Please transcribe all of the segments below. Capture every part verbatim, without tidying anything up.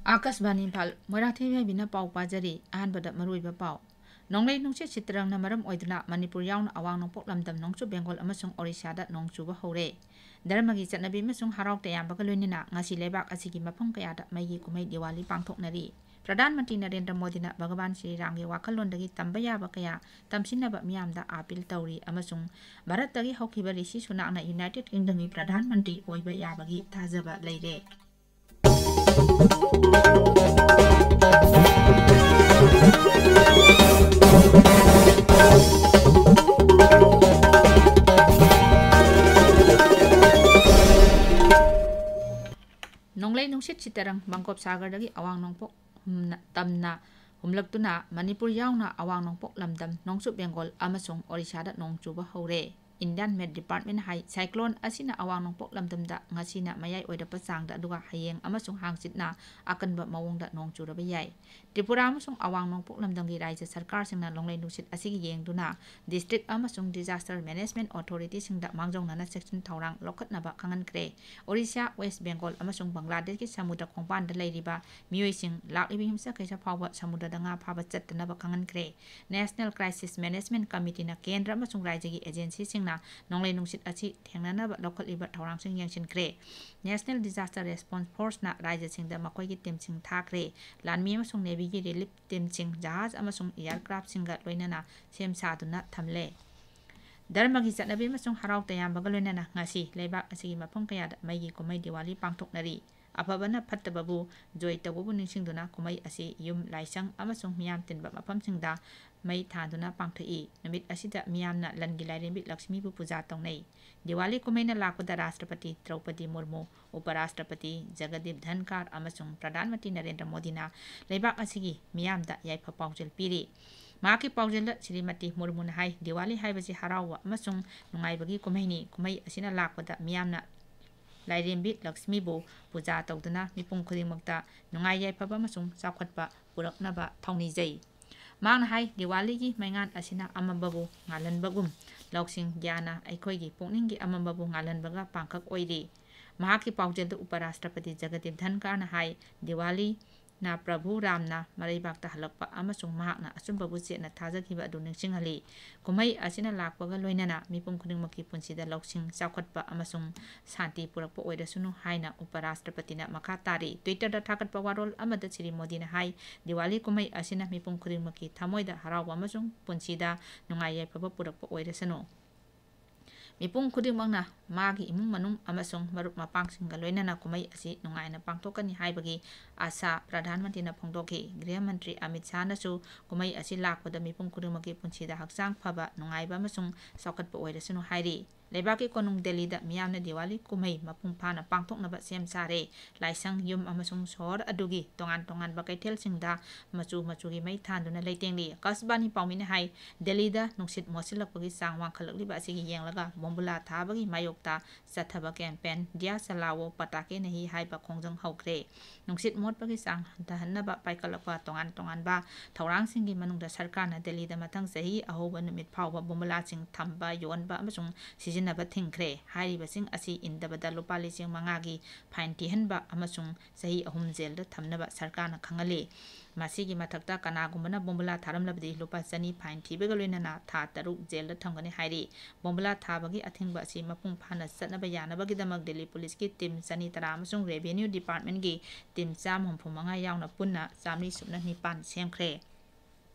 ꯑꯥꯀꯥꯁꯕꯥꯅꯤ ꯏꯝꯐꯥꯜ, ꯃꯣꯏꯔꯥꯡꯊꯦꯝ ꯌꯥꯏꯕꯤꯅ ꯄꯥꯎ ꯄꯥꯖꯔꯤ꯫ ꯑꯍꯥꯟꯕꯗ ꯃꯔꯨꯑꯣꯏꯕ ꯄꯥꯎ꯫ ꯅꯣꯡꯂꯩ ꯅꯨꯡꯁꯤꯠ ꯁꯤꯇꯔꯪꯅ ꯃꯔꯝ ꯑꯣꯏꯗꯨꯅ ꯃꯅꯤꯄꯨꯔ ꯌꯥꯎꯅ ꯑꯋꯥꯡ ꯅꯣꯡꯄꯣꯛ ꯂꯝꯗꯝ, ꯅꯣꯡꯆꯨꯞ ꯕꯦꯡꯒꯣꯜ ꯑꯃꯁꯨꯡ ꯑꯣꯔꯤꯁꯥꯗ ꯅꯣꯡ ꯆꯨꯕ ꯍꯧꯔꯦ꯫ ꯙꯔꯃꯒꯤ ꯆꯠꯅꯕꯤ ꯑꯃꯁꯨꯡ ꯍꯔꯥꯎ ꯇꯌꯥꯝꯕꯒ ꯂꯣꯏꯅꯅ ꯉꯁꯤ ꯂꯩꯕꯥꯛ ꯑꯁꯤꯒꯤ ꯃꯐꯝ ꯀꯌꯥꯗ ꯃꯩꯒꯤ ꯀꯨꯝꯍꯩ ꯗꯤꯋꯥꯂꯤ ꯄꯥꯡꯊꯣꯛꯅꯔꯤ꯫ ꯄ꯭ꯔꯙꯥꯟ ꯃꯟꯇ꯭ꯔꯤ ꯅꯔꯦꯟꯗ꯭ꯔ ꯃꯣꯗꯤꯅ ꯚꯒꯋꯥꯟ ꯁ꯭ꯔꯤ ꯔꯥꯝꯒꯤ ꯋꯥꯈꯜꯂꯣꯟꯗꯒꯤ ꯇꯝꯕ ꯌꯥꯕ ꯀꯌꯥ ꯇꯝꯁꯤꯟꯅꯕ ꯃꯤꯌꯥꯝꯗ ꯑꯥꯄꯤꯜ ꯇꯧꯔꯤ ꯑꯃꯁꯨꯡ ꯚꯥꯔꯠꯇꯒꯤ ꯍꯧꯈꯤꯕ ꯔꯤꯁꯤ ꯁꯨꯅꯥꯛꯅ ꯌꯨꯅꯥꯏꯇꯦꯗ ꯀꯤꯡꯗꯝꯒꯤ ꯄ꯭ꯔꯙꯥꯟ ꯃꯟꯇ꯭ꯔꯤ ꯑꯣꯏꯕ ꯌꯥꯕꯒꯤ ꯊꯥꯖꯕ ꯂꯩꯔꯦ꯫ ꯅꯣꯡꯂꯩ ꯅꯨꯡꯁꯤꯠ ꯁꯤꯇꯔꯪ ꯕꯪꯒꯣꯞ ꯁꯥꯒꯔꯗꯒꯤ ꯑꯋꯥꯡ ꯅꯣꯡꯄꯣꯛ ꯍꯨꯝꯅ-, ꯇꯝꯅ ꯍꯨꯝꯂꯛꯇꯨꯅ ꯃꯅꯤꯄꯨꯔ ꯌꯥꯎꯅ ꯑꯋꯥꯡ ꯅꯣꯡꯄꯣꯛ ꯂꯝꯗꯝ, ꯅꯣꯡꯆꯨꯞ ꯕꯦꯡꯒꯣꯜ ꯑꯃꯁꯨꯡ ꯑꯣꯔꯤꯁꯥꯗ ꯅꯣꯡ ꯆꯨꯕ ꯍꯧꯔꯦ꯫ Indian Met Department ꯍꯥꯏ, cyclone ꯑꯁꯤꯅ ꯑꯋꯥꯡ ꯅꯣꯡꯄꯣꯛ ꯂꯝꯗꯝꯗ ꯉꯁꯤꯅ ꯃꯌꯥꯏ ꯑꯣꯏꯔꯞꯄ ꯆꯥꯡꯗ, ꯑꯗꯨꯒ ꯍꯌꯦꯡ ꯑꯃꯁꯨꯡ ꯍꯥꯡꯆꯤꯠꯅ ꯑꯀꯟꯕ ꯃꯑꯣꯡꯗ ꯅꯣꯡ ꯆꯨꯔꯕ ꯌꯥꯏ꯫ ꯇ꯭ꯔꯤꯄꯨꯔꯥ ꯑꯃꯁꯨꯡ ꯑꯋꯥꯡ ꯅꯣꯡꯄꯣꯛ ꯂꯝꯗꯝꯒꯤ ꯔꯥꯖ꯭ꯌ ꯁꯔꯀꯥꯔꯁꯤꯡꯅ ꯅꯣꯡꯂꯩ ꯅꯨꯡꯁꯤꯠ ꯑꯁꯤꯒꯤ ꯌꯦꯡꯗꯨꯅ district ꯑꯃꯁꯨꯡ disaster management authority ꯁꯤꯡꯗ ꯃꯥꯡꯖꯧꯅꯅ ꯆꯦꯛꯁꯤꯟ ꯊꯧꯔꯥꯡ ꯂꯧꯈꯠꯅꯕ ꯈꯪꯍꯟꯈ꯭ꯔꯦ꯫ ꯑꯣꯔꯤꯁꯥ, ꯋꯦꯁ ꯕꯦꯡꯒꯣꯜ ꯑꯃꯁꯨꯡ ꯕꯪꯒ꯭ꯂꯥꯗꯦꯁꯀꯤ ꯁꯃꯨꯗ꯭ꯔ ꯈꯣꯡꯕꯥꯟꯗ ꯂꯩꯔꯤꯕ ꯃꯤꯑꯣꯏꯁꯤꯡ ꯂꯥꯛꯂꯤꯕ ꯌꯨꯝꯁꯀꯩꯁ ꯐꯥꯎꯕ ꯁꯃꯨꯗ꯭ꯔꯗ ꯉꯥ ꯐꯥꯕ ꯆꯠꯇꯅꯕ ꯈꯪꯍꯟꯈ꯭ꯔꯦ꯫ National Crisis Management Committee ꯅ ꯀꯦꯟꯗ꯭ꯔ ꯑꯃꯁꯨꯡ ꯔꯥꯖ꯭ꯌꯒꯤ agency ꯁꯤꯡꯅ ꯅꯣꯡꯂꯩ ꯅꯨꯡꯁꯤꯠ ꯑꯁꯤ ꯊꯦꯡꯅꯅꯕ ꯂꯧꯈꯠꯂꯤꯕ ꯊꯧꯔꯥꯡꯁꯤꯡ ꯌꯦꯡꯁꯤꯟꯈ꯭ꯔꯦ꯫ National Disaster Response Force ꯅ ꯔꯥꯖ꯭ꯌꯁꯤꯡꯗ ꯃꯈꯣꯏꯒꯤ team ꯁꯤꯡ ꯊꯥꯈ꯭ꯔꯦ꯫ ꯂꯥꯟꯃꯤ ꯑꯃꯁꯨꯡ Navy ꯒꯤ relief team ꯁꯤꯡ ꯖꯍꯥꯖ ꯑꯃꯁꯨꯡ aircraft ꯁꯤꯡꯒ ꯂꯣꯏꯅꯅ ꯁꯦꯝ ꯁꯥꯗꯨꯅ ꯊꯝꯂꯦ꯫ ꯙꯔꯃꯒꯤ ꯆꯠꯅꯕꯤ ꯑꯃꯁꯨꯡ ꯍꯔꯥꯎ ꯇꯌꯥꯝꯕꯒ ꯂꯣꯏꯅꯅ ꯉꯁꯤ ꯂꯩꯕꯥꯛ ꯑꯁꯤꯒꯤ ꯃꯐꯝ ꯀꯌꯥꯗ ꯃꯩꯒꯤ ꯀꯨꯝꯍꯩ ꯗꯤꯋꯥꯂꯤ ꯄꯥꯡꯊꯣꯛꯅꯔꯤ꯫ ꯑꯐꯕꯅ ꯐꯠꯇꯕꯕꯨ ꯖꯣꯏ ꯇꯧꯕꯕꯨ ꯅꯤꯡꯁꯤꯡꯗꯨꯅ ꯀꯨꯝꯍꯩ ꯑꯁꯤ ꯌꯨꯝ, ꯂꯥꯏꯁꯪ ꯑꯃꯁꯨꯡ ꯃꯤꯌꯥꯝ ꯇꯤꯟꯕ ꯃꯐꯝꯁꯤꯡꯗ ꯃꯩ ꯊꯥꯟꯗꯨꯅ ꯄꯥꯡꯊꯣꯛꯏ꯫ ꯅꯨꯃꯤꯠ ꯑꯁꯤꯗ ꯃꯤꯌꯥꯝꯅ ꯂꯟꯒꯤ ꯂꯥꯏꯔꯦꯝꯕꯤ ꯂꯛꯁꯃꯤꯕꯨ ꯄꯨꯖꯥ ꯇꯧꯅꯩ꯫ ꯗꯤꯋꯥꯂꯤ ꯀꯨꯝꯍꯩꯅ ꯂꯥꯛꯄꯗ ꯔꯥꯁꯇ꯭ꯔꯄꯇꯤ ꯗ꯭ꯔꯧꯄꯗꯤ ꯃꯨꯔꯃꯨ, ꯎꯄ ꯔꯥꯁꯇ꯭ꯔꯄꯇꯤ ꯖꯒꯗꯤꯞ ꯙꯟꯈꯥꯔ ꯑꯃꯁꯨꯡ ꯄ꯭ꯔꯙꯥꯟ ꯃꯟꯇ꯭ꯔꯤ ꯅꯔꯦꯟꯗ꯭ꯔ ꯃꯣꯗꯤꯅ ꯂꯩꯕꯥꯛ ꯑꯁꯤꯒꯤ ꯃꯤꯌꯥꯝꯗ ꯌꯥꯏꯐ ꯄꯥꯎꯖꯦꯜ ꯄꯤꯔꯤ꯫ ꯃꯍꯥꯛꯀꯤ ꯄꯥꯎꯖꯦꯜꯗ ꯁ꯭ꯔꯤꯃꯇꯤ ꯃꯨꯔꯃꯨꯅ ꯍꯥꯏ, ꯗꯤꯋꯥꯂꯤ ꯍꯥꯏꯕꯁꯤ ꯍꯔꯥꯎꯕ ꯑꯃꯁꯨꯡ ꯅꯨꯡꯉꯥꯏꯕꯒꯤ ꯀꯨꯝꯍꯩꯅꯤ꯫ ꯀꯨꯝꯍꯩ ꯑꯁꯤꯅ ꯂꯥꯛꯄꯗ ꯃꯤꯌꯥꯝꯅ ꯂꯥꯏꯔꯦꯝꯕꯤ ꯂꯛꯁꯃꯤꯕꯨ ꯄꯨꯖꯥ ꯇꯧꯗꯨꯅ ꯃꯤꯄꯨꯝ ꯈꯨꯗꯤꯡꯃꯛꯇ ꯅꯨꯡꯉꯥꯏ ꯌꯥꯏꯐꯕ ꯑꯃꯁꯨꯡ ꯆꯥꯎꯈꯠꯄ ꯄꯨꯔꯛꯅꯕ ꯊꯧꯅꯤꯖꯩ꯫ ꯃꯍꯥꯛꯅ ꯍꯥꯏ, ꯗꯤꯋꯥꯂꯤꯒꯤ ꯃꯩꯉꯥꯟ ꯑꯁꯤꯅ ꯑꯃꯝꯕꯕꯨ ꯉꯥꯜꯍꯟꯕꯒꯨꯝ, ꯂꯧꯁꯤꯡ ꯒ꯭ꯌꯥꯟꯅ ꯑꯩꯈꯣꯏꯒꯤ ꯄꯨꯛꯅꯤꯡꯒꯤ ꯑꯃꯝꯕꯕꯨ ꯉꯥꯜꯍꯟꯕꯒ ꯄꯥꯡꯈꯛ ꯑꯣꯏꯔꯤ꯫ ꯃꯍꯥꯛꯀꯤ ꯄꯥꯎꯖꯦꯜꯗ ꯎꯄꯔꯥꯁꯇ꯭ꯔꯄꯇꯤ ꯖꯒꯗꯤꯞ ꯙꯟꯀꯥꯔꯅ ꯍꯥꯏ, ꯗꯤꯋꯥꯂꯤꯅ ꯄ꯭ꯔꯚꯨ ꯔꯥꯝꯅ ꯃꯔꯩꯕꯥꯛꯇ ꯍꯜꯂꯛꯄ ꯑꯃꯁꯨꯡ ꯃꯍꯥꯛꯅ ꯑꯆꯨꯝꯕꯕꯨ ꯆꯦꯠꯅ ꯊꯥꯖꯈꯤꯕ ꯑꯗꯨ ꯅꯤꯡꯁꯤꯡꯍꯜꯂꯤ꯫ ꯀꯨꯝꯍꯩ ꯑꯁꯤꯅ ꯂꯥꯛꯄꯒ ꯂꯣꯏꯅꯅ ꯃꯤꯄꯨꯝ ꯈꯨꯗꯤꯡꯃꯛꯀꯤ ꯄꯨꯟꯁꯤꯗ ꯂꯧꯁꯤꯡ, ꯆꯥꯎꯈꯠꯄ ꯑꯃꯁꯨꯡ ꯁꯥꯟꯇꯤ ꯄꯨꯔꯛꯄ ꯑꯣꯏꯔꯁꯅꯨ ꯍꯥꯏꯅ ꯎꯄꯔꯥꯁꯇ꯭ꯔꯄꯇꯤꯅ ꯃꯈꯥ ꯇꯥꯔꯤ꯫ Twitter-ꯗ ꯊꯥꯒꯠꯄ ꯋꯥꯔꯣꯜ ꯑꯃꯗ ꯁ꯭ꯔꯤ ꯃꯣꯗꯤꯅ ꯍꯥꯏ, ꯗꯤꯋꯥꯂꯤ ꯀꯨꯝꯍꯩ ꯑꯁꯤꯅ ꯃꯤꯄꯨꯝ ꯈꯨꯗꯤꯡꯃꯛꯀꯤ ꯊꯃꯣꯏꯗ ꯍꯔꯥꯎꯕ ꯑꯃꯁꯨꯡ ꯄꯨꯟꯁꯤꯗ ꯅꯨꯡꯉꯥꯏ ꯌꯥꯏꯐꯕ ꯄꯨꯔꯛꯄ ꯑꯣꯏꯔꯁꯅꯨ꯫ ꯃꯤꯄꯨꯝ ꯈꯨꯗꯤꯡꯃꯛꯅ ꯃꯥꯒꯤ ꯏꯃꯨꯡ ꯃꯅꯨꯡ ꯑꯃꯁꯨꯡ ꯃꯔꯨꯞ ꯃꯄꯥꯡꯁꯤꯡꯒ ꯂꯣꯏꯅꯅ ꯀꯨꯝꯍꯩ ꯑꯁꯤ ꯅꯨꯡꯉꯥꯏꯅ ꯄꯥꯡꯊꯣꯛꯀꯅꯤ ꯍꯥꯏꯕꯒꯤ ꯑꯥꯁꯥ ꯄ꯭ꯔꯙꯥꯟ ꯃꯟꯇ꯭ꯔꯤꯅ ꯐꯣꯡꯗꯣꯛꯈꯤ꯫ ꯒ꯭ꯔꯤꯍ ꯃꯟꯇ꯭ꯔꯤ ꯑꯃꯤꯠ ꯁꯥꯍꯅꯁꯨ ꯀꯨꯝꯍꯩ ꯑꯁꯤ ꯂꯥꯛꯄꯗ ꯃꯤꯄꯨꯝ ꯈꯨꯗꯤꯡꯃꯛꯀꯤ ꯄꯨꯟꯁꯤꯗ ꯍꯛꯆꯥꯡ ꯐꯕ, ꯅꯨꯡꯉꯥꯏꯕ ꯑꯃꯁꯨꯡ ꯆꯥꯎꯈꯠꯄ ꯑꯣꯏꯔꯁꯅꯨ ꯍꯥꯏꯔꯤ꯫ ꯂꯩꯕꯥꯛꯀꯤ ꯀꯣꯅꯨꯡ ꯗꯦꯜꯂꯤꯗ ꯃꯤꯌꯥꯝꯅ ꯗꯤꯋꯥꯂꯤ ꯀꯨꯝꯍꯩ ꯃꯄꯨꯡ ꯐꯥꯅ ꯄꯥꯡꯊꯣꯛꯅꯕ ꯁꯦꯝ ꯁꯥꯔꯦ꯫ ꯂꯥꯏꯁꯪ, ꯌꯨꯝ ꯑꯃꯁꯨꯡ ꯁꯣꯍꯔ ꯑꯗꯨꯒꯤ ꯇꯣꯉꯥꯟ ꯇꯣꯉꯥꯟꯕ ꯀꯩꯊꯦꯜꯁꯤꯡꯗ ꯃꯆꯨ ꯃꯆꯨꯒꯤ ꯃꯩ ꯊꯥꯟꯗꯨꯅ ꯂꯩꯇꯦꯡꯂꯤ꯫ ꯑꯀꯥꯁꯕꯥꯅꯤ ꯄꯥꯎꯃꯤꯅ ꯍꯥꯏ, ꯗꯦꯜꯂꯤꯗ ꯅꯨꯡꯁꯤꯠ ꯃꯣꯠꯁꯤꯜꯂꯛꯄꯒꯤ ꯆꯥꯡ ꯋꯥꯡꯈꯠꯂꯛꯂꯤꯕ ꯑꯁꯤꯒꯤ ꯌꯦꯡꯂꯒ ꯕꯣꯝꯕꯨꯂꯥ ꯊꯥꯕꯒꯤ ꯃꯥꯌꯣꯛꯇ ꯆꯠꯊꯕ campaign ꯗꯤꯌꯥ ꯆꯂꯥꯋꯣ ꯄꯇꯥꯀꯦ ꯅꯍꯤ ꯍꯥꯏꯕ ꯈꯣꯡꯖꯪ ꯍꯧꯈ꯭ꯔꯦ꯫ ꯅꯨꯡꯁꯤꯠ ꯃꯣꯠꯄꯒꯤ ꯆꯥꯡ ꯍꯟꯊꯍꯟꯅꯕ ꯄꯥꯏꯈꯠꯂꯛꯄ ꯇꯣꯉꯥꯟ ꯇꯣꯉꯥꯟꯕ ꯊꯧꯔꯥꯡꯁꯤꯡꯒꯤ ꯃꯅꯨꯡꯗ ꯁꯔꯀꯥꯔꯅ ꯗꯦꯜꯂꯤꯗ ꯃꯊꯪ ꯆꯍꯤ ꯑꯍꯧꯕ ꯅꯨꯃꯤꯠ ꯐꯥꯎꯕ ꯕꯣꯝꯕꯨꯂꯥꯁꯤꯡ ꯊꯝꯕ, ꯌꯣꯟꯕ ꯑꯃꯁꯨꯡ ꯁꯤꯖꯤꯟꯅꯕ ꯊꯤꯡꯈ꯭ꯔꯦ꯫ ꯍꯥꯏꯔꯤꯕꯁꯤꯡ ꯑꯁꯤ ꯏꯟꯗꯕꯗ ꯂꯨꯄꯥ ꯂꯤꯁꯤꯡ ꯃꯉꯥꯒꯤ fine ꯊꯤꯍꯟꯕ ꯑꯃꯁꯨꯡ ꯆꯍꯤ ꯑꯍꯨꯝ ꯖꯦꯜꯗ ꯊꯝꯅꯕ ꯁꯔꯀꯥꯔꯅ ꯈꯪꯍꯜꯂꯤ꯫ ꯃꯁꯤꯒꯤ ꯃꯊꯛꯇ ꯀꯅꯥꯒꯨꯝꯕꯅ ꯕꯣꯝꯕꯨꯂꯥ ꯊꯥꯔꯝꯂꯕꯗꯤ ꯂꯨꯄꯥ ꯆꯅꯤ fine ꯊꯤꯕꯒ ꯂꯣꯏꯅꯅ ꯊꯥ ꯇꯔꯨꯛ ꯖꯦꯜꯗ ꯊꯝꯒꯅꯤ ꯍꯥꯏꯔꯤ꯫ ꯕꯣꯝꯕꯨꯂꯥ ꯊꯥꯕꯒꯤ ꯑꯊꯤꯡꯕ ꯑꯁꯤ ꯃꯄꯨꯡ ꯐꯥꯅ ꯆꯠꯅꯕ ꯌꯥꯅꯕꯒꯤꯗꯃꯛ ꯗꯦꯜꯂꯤ ꯄꯨꯂꯤꯁꯀꯤ team ꯆꯅꯤ ꯇꯔꯥ ꯑꯃꯁꯨꯡ revenue department-ꯀꯤ team ꯆꯥꯝꯃ ꯍꯨꯝꯐꯨ ꯃꯉꯥ ꯌꯥꯎꯅ ꯄꯨꯟꯅ ꯆꯥꯝꯃꯔꯤ ꯁꯨꯞꯅ ꯅꯤꯄꯥꯟ ꯁꯦꯝꯈ꯭ꯔꯦ꯫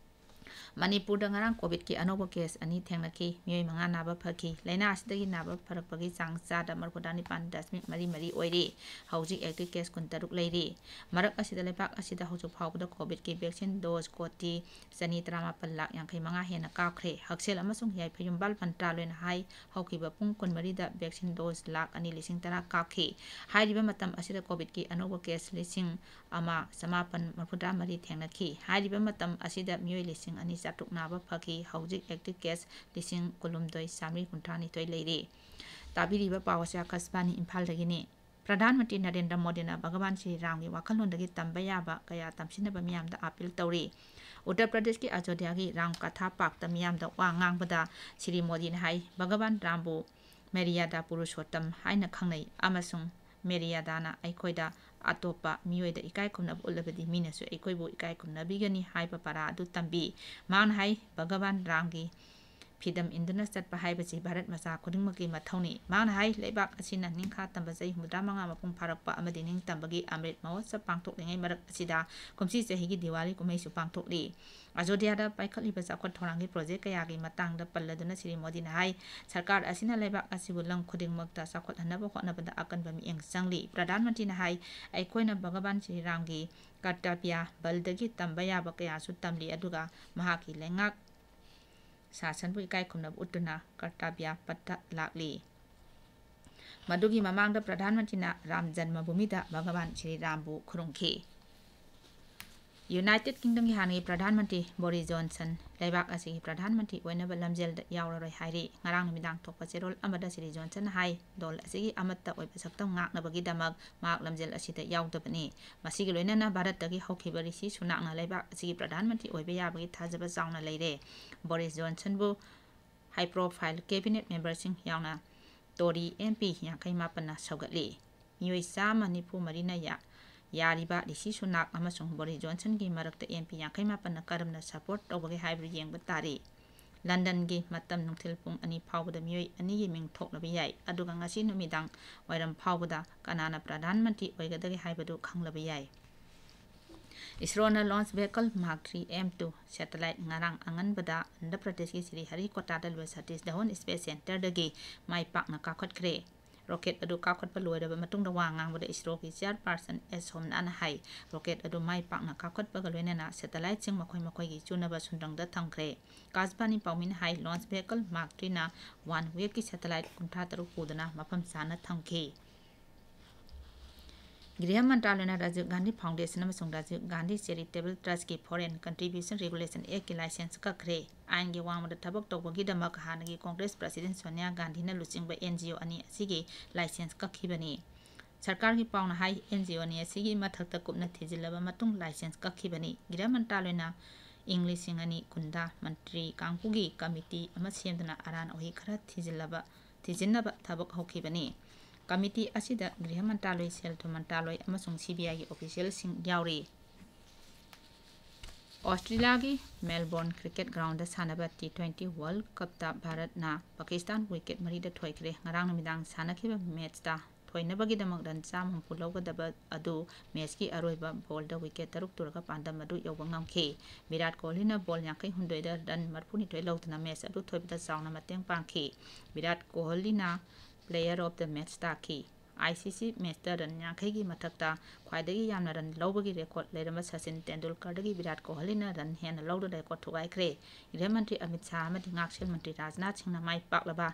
ꯃꯅꯤꯄꯨꯔꯗ ꯉꯔꯥꯡ COVID-ꯀꯤ ꯑꯅꯧꯕ case ꯑꯅꯤ ꯊꯦꯡꯅꯈꯤ꯫ ꯃꯤꯑꯣꯏ ꯃꯉꯥ ꯅꯥꯕ ꯐꯈꯤ꯫ ꯂꯥꯏꯅꯥ ꯑꯁꯤꯗꯒꯤ ꯅꯥꯕ ꯐꯔꯛꯄꯒꯤ ꯆꯥꯡ ꯆꯥꯗ ꯃꯔꯤꯐꯨꯇꯔꯥ ꯅꯤꯄꯥꯟ ꯗꯁꯃꯤꯛ ꯃꯔꯤ ꯃꯔꯤ ꯑꯣꯏꯔꯤ꯫ ꯍꯧꯖꯤꯛ active case ꯀꯨꯟꯇꯔꯨꯛ ꯂꯩꯔꯤ꯫ ꯃꯔꯛ ꯑꯁꯤꯗ ꯂꯩꯕꯥꯛ ꯑꯁꯤꯗ ꯍꯧꯖꯤꯛ ꯐꯥꯎꯕꯗ COVID-ꯀꯤ vaccine dose ꯀꯣꯇꯤ ꯆꯅꯤ ꯇꯔꯥꯃꯥꯄꯟ ꯂꯥꯈ ꯌꯥꯡꯈꯩ ꯃꯉꯥ ꯍꯦꯟꯅ ꯀꯥꯞꯈ꯭ꯔꯦ꯫ ꯍꯛꯁꯦꯜ ꯑꯃꯁꯨꯡ ꯌꯥꯏꯐ ꯌꯨꯝꯕꯥꯜ ꯃꯟꯇ꯭ꯔꯥꯂꯣꯏꯅ ꯍꯥꯏ, ꯍꯧꯈꯤꯕ ꯄꯨꯡ ꯀꯨꯟꯃꯔꯤꯗ vaccine dose ꯂꯥꯈ ꯑꯅꯤ ꯂꯤꯁꯤꯡ ꯇꯔꯥ ꯀꯥꯞꯈꯤ꯫ ꯍꯥꯏꯔꯤꯕ ꯃꯇꯝ ꯑꯁꯤꯗ COVID-ꯀꯤ ꯑꯅꯧꯕ case ꯂꯤꯁꯤꯡ ꯑꯃ ꯆꯃꯥꯄꯟ ꯃꯔꯤꯐꯨꯇꯔꯥ ꯃꯔꯤ ꯊꯦꯡꯅꯈꯤ꯫ ꯍꯥꯏꯔꯤꯕ ꯃꯇꯝ ꯑꯁꯤꯗ ꯃꯤꯑꯣꯏ ꯂꯤꯁꯤꯡ ꯑꯅꯤ ꯆꯥꯇ꯭ꯔꯨꯛ ꯅꯥꯕ ꯐꯈꯤ꯫ ꯍꯧꯖꯤꯛ active case ꯂꯤꯁꯤꯡ ꯀꯨꯟꯍꯨꯝꯗꯣꯏ ꯆꯥꯃꯔꯤ ꯀꯨꯟꯊ꯭ꯔꯥ ꯅꯤꯊꯣꯏ ꯂꯩꯔꯤ꯫ ꯇꯥꯕꯤꯔꯤꯕ ꯄꯥꯎ ꯑꯁꯤ ꯑꯀꯥꯁꯕꯥꯅꯤ ꯏꯝꯐꯥꯜꯗꯒꯤꯅꯤ꯫ ꯄ꯭ꯔꯙꯥꯟ ꯃꯟꯇ꯭ꯔꯤ ꯅꯔꯦꯟꯗ꯭ꯔ ꯃꯣꯗꯤꯅ ꯚꯒꯋꯥꯟ ꯁ꯭ꯔꯤ ꯔꯥꯝꯒꯤ ꯋꯥꯈꯜꯂꯣꯟꯗꯒꯤ ꯇꯝꯕ ꯌꯥꯕ ꯀꯌꯥ ꯇꯝꯁꯤꯟꯅꯕ ꯃꯤꯌꯥꯝꯗ ꯑꯥꯄꯤꯜ ꯇꯧꯔꯤ꯫ ꯎꯠꯇꯔ ꯄ꯭ꯔꯗꯦꯁꯀꯤ ꯑꯖꯣꯙ꯭ꯌꯥꯒꯤ ꯔꯥꯝ ꯀꯊꯥ ꯄꯥꯛꯇ ꯃꯤꯌꯥꯝꯗ ꯋꯥ ꯉꯥꯡꯕꯗ ꯁ꯭ꯔꯤ ꯃꯣꯗꯤꯅ ꯍꯥꯏ, ꯚꯒꯋꯥꯟ ꯔꯥꯝꯕꯨ ꯃꯦꯔꯤꯌꯥꯗꯥ ꯄꯨꯔꯨꯁꯣꯠꯇꯝ ꯍꯥꯏꯅ ꯈꯪꯅꯩ ꯑꯃꯁꯨꯡ ꯃꯦꯔꯤꯌꯥꯗꯥꯅ ꯑꯩꯈꯣꯏꯗ ꯑꯇꯣꯞꯄ ꯃꯤꯑꯣꯏꯗ ꯏꯀꯥꯏ ꯈꯨꯝꯅꯕ ꯎꯠꯂꯕꯗꯤ ꯃꯤꯅꯁꯨ ꯑꯩꯈꯣꯏꯕꯨ ꯏꯀꯥꯏ ꯈꯨꯝꯅꯕꯤꯒꯅꯤ ꯍꯥꯏꯕ ꯄꯔꯥ ꯑꯗꯨ ꯇꯝꯕꯤ꯫ ꯃꯍꯥꯛꯅ ꯍꯥꯏ, ꯚꯒꯋꯥꯟ ꯔꯥꯝꯒꯤ ꯐꯤꯗꯝ ꯏꯟꯗꯨꯅ ꯆꯠꯄ ꯍꯥꯏꯕꯁꯤ ꯚꯥꯔꯠ ꯃꯆꯥ ꯈꯨꯗꯤꯡꯃꯛꯀꯤ ꯃꯊꯧꯅꯤ꯫ ꯃꯍꯥꯛꯅ ꯍꯥꯏ, ꯂꯩꯕꯥꯛ ꯑꯁꯤꯅ ꯅꯤꯡꯈꯥ ꯇꯝꯕ ꯆꯍꯤ ꯍꯨꯝꯐꯨꯇꯔꯥ ꯃꯉꯥ ꯃꯄꯨꯡ ꯐꯥꯔꯛꯄ ꯑꯃꯗꯤ ꯅꯤꯡꯇꯝꯕꯒꯤ ꯑꯃ꯭ꯔꯤꯠ ꯃꯍꯣꯠꯁꯕ ꯄꯥꯡꯊꯣꯛꯂꯤꯉꯩ ꯃꯔꯛ ꯑꯁꯤꯗ ꯀꯨꯝꯁꯤ ꯆꯍꯤꯒꯤ ꯗꯤꯋꯥꯂꯤ ꯀꯨꯝꯍꯩꯁꯨ ꯄꯥꯡꯊꯣꯛꯂꯤ꯫ ꯑꯖꯣꯙ꯭ꯌꯥꯗ ꯄꯥꯏꯈꯠꯂꯤꯕ ꯆꯥꯎꯈꯠ ꯊꯧꯔꯥꯡꯒꯤ ꯄ꯭ꯔꯣꯖꯦꯛ ꯀꯌꯥꯒꯤ ꯃꯇꯥꯡꯗ ꯄꯜꯂꯗꯨꯅ ꯁ꯭ꯔꯤ ꯃꯣꯗꯤꯅ ꯍꯥꯏ, ꯁꯔꯀꯥꯔ ꯑꯁꯤꯅ ꯂꯩꯕꯥꯛ ꯑꯁꯤꯕꯨ ꯂꯝ ꯈꯨꯗꯤꯡꯃꯛꯇ ꯆꯥꯎꯈꯠꯍꯟꯅꯕ ꯍꯣꯠꯅꯕꯗ ꯑꯀꯟꯕ ꯃꯤꯠꯌꯦꯡ ꯆꯪꯂꯤ꯫ ꯄ꯭ꯔꯙꯥꯟ ꯃꯟꯇ꯭ꯔꯤꯅ ꯍꯥꯏ, ꯑꯩꯈꯣꯏꯅ ꯚꯒꯋꯥꯟ ꯁ꯭ꯔꯤ ꯔꯥꯝꯒꯤ ꯀꯔꯇꯕ꯭ꯌ ꯕꯜꯗꯒꯤ ꯇꯝꯕ ꯌꯥꯕ ꯀꯌꯥꯁꯨ ꯇꯝꯂꯤ, ꯑꯗꯨꯒ ꯃꯍꯥꯛꯀꯤ ꯂꯩꯉꯥꯛ ꯁꯥꯁꯟꯕꯨ ꯏꯀꯥꯏ ꯈꯨꯝꯅꯕ ꯎꯠꯇꯨꯅ ꯀꯔꯇꯕ꯭ꯌ ꯄꯠꯇ ꯂꯥꯛꯂꯤ꯫ ꯃꯗꯨꯒꯤ ꯃꯃꯥꯡꯗ ꯄ꯭ꯔꯙꯥꯟ ꯃꯟꯇ꯭ꯔꯤꯅ ꯔꯥꯝ ꯖꯟꯃ ꯚꯨꯃꯤꯗ ꯚꯒꯋꯥꯟ ꯁ꯭ꯔꯤ ꯔꯥꯝꯕꯨ ꯈꯨꯔꯨꯝꯈꯤ꯫ ꯌꯨꯅꯥꯏꯇꯦꯗ ꯀꯤꯡꯗꯝꯒꯤ ꯍꯥꯟꯅꯒꯤ ꯄ꯭ꯔꯙꯥꯟ ꯃꯟꯇ꯭ꯔꯤ ꯕꯣꯔꯤꯁ ꯖꯣꯟꯁꯟ ꯂꯩꯕꯥꯛ ꯑꯁꯤꯒꯤ ꯄ꯭ꯔꯙꯥꯟ ꯃꯟꯇ꯭ꯔꯤ ꯑꯣꯏꯅꯕ ꯂꯝꯖꯦꯜꯗ ꯌꯥꯎꯔꯔꯣꯏ ꯍꯥꯏꯔꯤ꯫ ꯉꯔꯥꯡ ꯅꯨꯃꯤꯗꯥꯡ ꯊꯣꯛꯄ ꯆꯦꯔꯣꯜ ꯑꯃꯗ ꯁ꯭ꯔꯤ ꯖꯣꯟꯁꯟꯅ ꯍꯥꯏ, ꯗꯣꯜ ꯑꯁꯤꯒꯤ ꯑꯃꯠꯇ ꯑꯣꯏꯕ ꯁꯛꯇꯝ ꯉꯥꯛꯅꯕꯒꯤꯗꯃꯛ ꯃꯍꯥꯛ ꯂꯝꯖꯦꯜ ꯑꯁꯤꯗ ꯌꯥꯎꯗꯕꯅꯤ꯫ ꯃꯁꯤꯒꯤ ꯂꯣꯏꯅꯅ ꯚꯥꯔꯠꯇꯒꯤ ꯍꯧꯈꯤꯕ ꯔꯤꯁꯤ ꯁꯨꯅꯥꯛꯅ ꯂꯩꯕꯥꯛ ꯑꯁꯤꯒꯤ ꯄ꯭ꯔꯙꯥꯟ ꯃꯟꯇ꯭ꯔꯤ ꯑꯣꯏꯕ ꯌꯥꯕꯒꯤ ꯊꯥꯖꯕ ꯆꯥꯎꯅ ꯂꯩꯔꯦ꯫ ꯕꯣꯔꯤꯁ ꯖꯣꯟꯁꯟꯕꯨ high profile cabinet memberꯁꯤꯡ ꯌꯥꯎꯅ ꯇꯣꯔꯤ ꯑꯦꯝ ꯄꯤ ꯌꯥꯡꯈꯩ ꯃꯥꯄꯟꯅ ꯁꯧꯒꯠꯂꯤ꯫ ꯃꯤꯑꯣꯏ ꯆꯥꯝꯃ ꯅꯤꯐꯨ ꯃꯔꯤꯅ ꯌꯥ-, ꯌꯥꯔꯤꯕ ꯔꯤꯁꯤ ꯁꯨꯅꯥꯛ ꯑꯃꯁꯨꯡ ꯕꯣꯔꯤꯁ ꯖꯣꯟꯁꯟꯒꯤ ꯃꯔꯛꯇ ꯑꯦꯝ ꯄꯤ ꯌꯥꯡꯈꯩ ꯃꯥꯄꯟꯅ ꯀꯔꯝꯅ support ꯇꯧꯕꯒꯦ ꯍꯥꯏꯕꯗꯨ ꯌꯦꯡꯕ ꯇꯥꯔꯤ꯫ ꯂꯟꯗꯟꯒꯤ ꯃꯇꯝ ꯅꯨꯡꯊꯤꯜ ꯄꯨꯡ ꯑꯅꯤ ꯐꯥꯎꯕꯗ ꯃꯤꯑꯣꯏ ꯑꯅꯤꯒꯤ ꯃꯤꯡ ꯊꯣꯛꯂꯕ ꯌꯥꯏ, ꯑꯗꯨꯒ ꯉꯁꯤ ꯅꯨꯃꯤꯗꯥꯡ ꯋꯥꯏꯔꯝ ꯐꯥꯎꯕꯗ ꯀꯅꯥꯅ ꯄ꯭ꯔꯙꯥꯟ ꯃꯟꯇ꯭ꯔꯤ ꯑꯣꯏꯒꯗꯒꯦ ꯍꯥꯏꯕꯗꯨ ꯈꯪꯂꯕ ꯌꯥꯏ꯫ ꯏꯁꯔꯣꯅ launch vehicle Mark three M two satellite ꯉꯔꯥꯡ ꯑꯉꯟꯕꯗ ꯑꯟꯙ꯭ꯔ ꯄ꯭ꯔꯗꯦꯁꯀꯤ ꯁ꯭ꯔꯤ ꯍꯔꯤꯀꯣꯇꯥꯗ ꯂꯩꯕ ꯁꯇꯤꯁ ꯙꯋꯟ Space Centreꯗꯒꯤ ꯃꯥꯏ ꯄꯥꯛꯅ ꯀꯥꯞꯈꯠꯈ꯭ꯔꯦ꯫ Rocket ꯑꯗꯨ ꯀꯥꯞꯈꯠꯄ ꯂꯣꯏꯔꯕ ꯃꯇꯨꯡꯗ ꯋꯥ ꯉꯥꯡꯕꯗ ꯏꯁꯔꯣꯒꯤ chairperson ꯑꯦꯁ ꯁꯣꯝꯅꯥꯅ ꯍꯥꯏ, rocket ꯑꯗꯨ ꯃꯥꯏ ꯄꯥꯛꯅ ꯀꯥꯞꯈꯠꯄꯒ ꯂꯣꯏꯅꯅ satelliteꯁꯤꯡ ꯃꯈꯣꯏ ꯃꯈꯣꯏꯒꯤ ꯆꯨꯅꯕ ꯁꯨꯟꯗ꯭ꯔꯪꯗ ꯊꯝꯈ꯭ꯔꯦ꯫ ꯑꯀꯥꯁꯕꯥꯅꯤ ꯄꯥꯎꯃꯤꯅ ꯍꯥꯏ, launch vehicle Mark threeꯅ OneWebꯀꯤ satellite ꯀꯨꯟꯊ꯭ꯔꯥ ꯇꯔꯨꯛ ꯄꯨꯗꯨꯅ ꯃꯐꯝ ꯆꯥꯅ ꯊꯝꯈꯤ꯫ ꯒ꯭ꯔꯤꯍ ꯃꯟꯇ꯭ꯔꯥꯂꯣꯏꯅ ꯔꯥꯖꯤꯕ ꯒꯥꯟꯙꯤ ꯐꯥꯎꯟꯗꯦꯁꯟ ꯑꯃꯁꯨꯡ ꯔꯥꯖꯤꯕ ꯒꯥꯟꯙꯤ ꯆꯦꯔꯤꯇꯦꯕꯜ ꯇ꯭ꯔꯁꯀꯤ Foreign Contribution Regulation Actꯀꯤ ꯂꯥꯏꯁꯦꯟꯁ ꯀꯛꯈ꯭ꯔꯦ꯫ ꯑꯥꯏꯟꯒꯤ ꯋꯥꯡꯃꯗ ꯊꯕꯛ ꯇꯧꯕꯒꯤꯗꯃꯛ ꯍꯥꯟꯅꯒꯤ ꯀꯣꯡꯒ꯭ꯔꯦꯁ ꯄ꯭ꯔꯁꯤꯗꯦꯟ ꯁꯣꯅꯤꯌꯥ ꯒꯥꯟꯙꯤꯅ ꯂꯨꯆꯤꯡꯕ NGO ꯑꯅꯤ ꯑꯁꯤꯒꯤ ꯂꯥꯏꯁꯦꯟꯁ ꯀꯛꯈꯤꯕꯅꯤ꯫ ꯁꯔꯀꯥꯔꯒꯤ ꯄꯥꯎꯅ ꯍꯥꯏ, NGO ꯑꯅꯤ ꯑꯁꯤꯒꯤ ꯃꯊꯛꯇ ꯀꯨꯞꯅ ꯊꯤꯖꯤꯜꯂꯕ ꯃꯇꯨꯡ ꯂꯥꯏꯁꯦꯟꯁ ꯀꯛꯈꯤꯕꯅꯤ꯫ ꯒ꯭ꯔꯤꯍ ꯃꯟꯇ꯭ꯔꯥꯂꯣꯏꯅ ꯏꯪ ꯂꯤꯁꯤꯡ ꯑꯅꯤ ꯀꯨꯟꯗ ꯃꯟꯇ꯭ꯔꯤ ꯀꯥꯡꯕꯨꯒꯤ ꯀꯃꯤꯇꯤ ꯑꯃ ꯁꯦꯝꯗꯨꯅ ꯑꯔꯥꯟ ꯑꯣꯏ ꯈꯔ ꯊꯤꯖꯤꯜꯂꯕ, ꯊꯤꯖꯤꯟꯅꯕ ꯊꯕꯛ ꯍꯧꯈꯤꯕꯅꯤ꯫ ꯀꯃꯤꯇꯤ ꯑꯁꯤꯗ ꯒ꯭ꯔꯤꯍ ꯃꯟꯇ꯭ꯔꯥꯂꯣꯏ, ꯁꯦꯜ ꯊꯨꯝ ꯃꯟꯇ꯭ꯔꯥꯂꯣꯏ ꯑꯃꯁꯨꯡ CBIꯒꯤ ꯑꯣꯐꯤꯁꯤꯌꯦꯜꯁꯤꯡ ꯌꯥꯎꯔꯤ꯫ ꯑꯣꯁꯇ꯭ꯔꯦꯂꯤꯌꯥꯒꯤ ꯃꯦꯜꯕꯣꯔꯟ ꯀ꯭ꯔꯤꯀꯦꯠ ꯒ꯭ꯔꯥꯎꯟꯗ ꯁꯥꯟꯅꯕ T twenty World Cupꯇ ꯚꯥꯔꯠꯅ ꯄꯥꯀꯤꯁꯇꯥꯟ ꯋꯤꯀꯦꯠ ꯃꯔꯤꯗ ꯊꯣꯏꯈ꯭ꯔꯦ꯫ ꯉꯔꯥꯡ ꯅꯨꯃꯤꯗꯥꯡ ꯁꯥꯟꯅꯈꯤꯕ ꯃꯦꯠꯁꯇ ꯊꯣꯏꯅꯕꯒꯤꯗꯃꯛ ꯔꯟ ꯆꯥꯝꯃ ꯍꯨꯝꯐꯨ ꯂꯧꯒꯗꯕ ꯑꯗꯨ ꯃꯦꯠꯁꯀꯤ ꯑꯔꯣꯏꯕ ꯕꯣꯜꯗ ꯋꯤꯀꯦꯠ ꯇꯔꯨꯛ ꯇꯨꯔꯒ ꯄꯥꯟꯗꯝ ꯑꯗꯨ ꯌꯧꯕ ꯉꯝꯈꯤ꯫ ꯚꯤꯔꯥꯠ ꯀꯣꯍꯂꯤꯅ ꯕꯣꯜ ꯌꯥꯡꯈꯩ ꯍꯨꯝꯗꯣꯏꯗ ꯔꯟ ꯃꯔꯤꯐꯨꯅꯤꯊꯣꯏ ꯂꯧꯗꯨꯅ ꯃꯦꯠꯁ ꯑꯗꯨ ꯊꯣꯏꯕꯗ ꯆꯥꯎꯅ ꯃꯇꯦꯡ ꯄꯥꯡꯈꯤ꯫ ꯚꯤꯔꯥꯠ ꯀꯣꯍꯂꯤꯅ Player of the Match ꯇꯥꯈꯤ꯫ ICC ꯃꯦꯠꯁꯇ ꯔꯟ ꯌꯥꯡꯈꯩꯒꯤ ꯃꯊꯛꯇ ꯈ꯭ꯋꯥꯏꯗꯒꯤ ꯌꯥꯝꯅ ꯔꯟ ꯂꯧꯕꯒꯤ ꯔꯦꯀꯣꯔꯗ ꯂꯩꯔꯝꯕ ꯁꯆꯤꯟ ꯇꯦꯟꯗꯨꯜꯀꯔꯗꯒꯤ ꯚꯤꯔꯥꯠ ꯀꯣꯍꯂꯤꯅ ꯔꯟ ꯍꯦꯟꯅ ꯂꯧꯗꯨꯅ ꯔꯦꯀꯣꯔꯗ ꯊꯨꯒꯥꯏꯈ꯭ꯔꯦ꯫ ꯒ꯭ꯔꯤꯍ ꯃꯟꯇ꯭ꯔꯤ ꯑꯃꯤꯠ ꯁꯥꯍ ꯑꯃꯗꯤ ꯉꯥꯛꯁꯦꯜ ꯃꯟꯇ꯭ꯔꯤ ꯔꯥꯖꯅꯥꯊ ꯁꯤꯡꯅ ꯃꯥꯏ ꯄꯥꯛꯂꯕ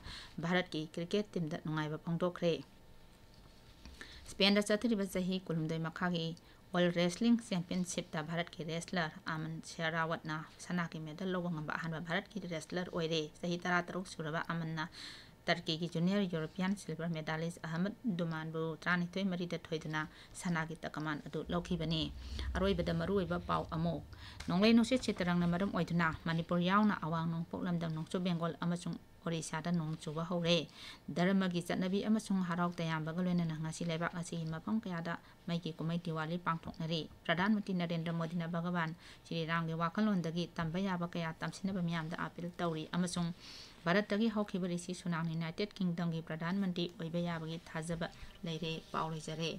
ꯚꯥꯔꯠꯀꯤ ꯀ꯭ꯔꯤꯀꯦꯠ ꯇꯤꯝꯗ ꯅꯨꯡꯉꯥꯏꯕ ꯐꯣꯡꯗꯣꯛꯈ꯭ꯔꯦ꯫ ꯁ꯭ꯄꯦꯟꯗ ꯆꯠꯊꯔꯤꯕ ꯆꯍꯤ ꯀꯨꯟꯍꯨꯝꯗꯣꯏ ꯃꯈꯥꯒꯤ World Wrestling Championshipꯇ ꯚꯥꯔꯠꯀꯤ wrestler ꯑꯃꯟ ꯁꯦꯔꯥꯋꯠꯅ ꯁꯅꯥꯒꯤ ꯃꯦꯗꯜ ꯂꯧꯕ ꯉꯝꯕ ꯑꯍꯥꯟꯕ ꯚꯥꯔꯠꯀꯤ wrestler ꯑꯣꯏꯔꯦ꯫ ꯆꯍꯤ ꯇꯔꯥꯇꯔꯨꯛ ꯁꯨꯔꯕ ꯑꯃꯟꯅ ꯇꯔꯀꯤꯒꯤ junior European silver medalist Ahmad ꯗꯨꯃꯥꯟꯕꯨ ꯇꯔꯥꯅꯤꯊꯣꯏ ꯃꯔꯤꯗ ꯊꯣꯏꯗꯨꯅ ꯁꯅꯥꯒꯤ ꯇꯀꯃꯥꯟ ꯑꯗꯨ ꯂꯧꯈꯤꯕꯅꯤ꯫ ꯑꯔꯣꯏꯕꯗ ꯃꯔꯨꯑꯣꯏꯕ ꯄꯥꯎ ꯑꯃꯨꯛ꯫ ꯅꯣꯡꯂꯩ ꯅꯨꯡꯁꯤꯠ ꯁꯤꯇꯔꯪꯅ ꯃꯔꯝ ꯑꯣꯏꯗꯨꯅ ꯃꯅꯤꯄꯨꯔ ꯌꯥꯎꯅ ꯑꯋꯥꯡ ꯅꯣꯡꯄꯣꯛ ꯂꯝꯗꯝ ꯅꯣꯡꯆꯨꯞ ꯕꯦꯡꯒꯣꯜ ꯑꯃꯁꯨꯡ ꯑꯣꯔꯤꯁꯥꯗ ꯅꯣꯡ ꯆꯨꯕ ꯍꯧꯔꯦ꯫ ꯙꯔꯃꯒꯤ ꯆꯠꯅꯕꯤ ꯑꯃꯁꯨꯡ ꯍꯔꯥꯎ ꯇꯌꯥꯝꯕꯒ ꯂꯣꯏꯅꯅ ꯉꯁꯤ ꯂꯩꯕꯥꯛ ꯑꯁꯤꯒꯤ ꯃꯐꯝ ꯀꯌꯥꯗ ꯃꯩꯒꯤ ꯀꯨꯝꯍꯩ ꯗꯤꯋꯥꯂꯤ ꯄꯥꯡꯊꯣꯛꯅꯔꯤ꯫ ꯄ꯭ꯔꯙꯥꯟ ꯃꯟꯇ꯭ꯔꯤ ꯅꯔꯦꯟꯗ꯭ꯔ ꯃꯣꯗꯤꯅ ꯚꯒꯋꯥꯟ ꯁ꯭ꯔꯤ ꯔꯥꯝꯒꯤ ꯋꯥꯈꯜꯂꯣꯟꯗꯒꯤ ꯇꯝꯕ ꯌꯥꯕ ꯀꯌꯥ ꯇꯝꯁꯤꯟꯅꯕ ꯃꯤꯌꯥꯝꯗ ꯑꯥꯄꯤꯜ ꯇꯧꯔꯤ ꯑꯃꯁꯨꯡ ꯚꯥꯔꯠꯇꯒꯤ ꯍꯧꯈꯤꯕ ꯔꯤꯁꯤ ꯁꯨꯅꯥꯛꯅ United Kingdomꯒꯤ ꯄ꯭ꯔꯙꯥꯟ ꯃꯟꯇ꯭ꯔꯤ ꯑꯣꯏꯕ ꯌꯥꯕꯒꯤ ꯊꯥꯖꯕ ꯂꯩꯔꯦ꯫ ꯄꯥꯎ ꯂꯣꯏꯖꯔꯦ꯫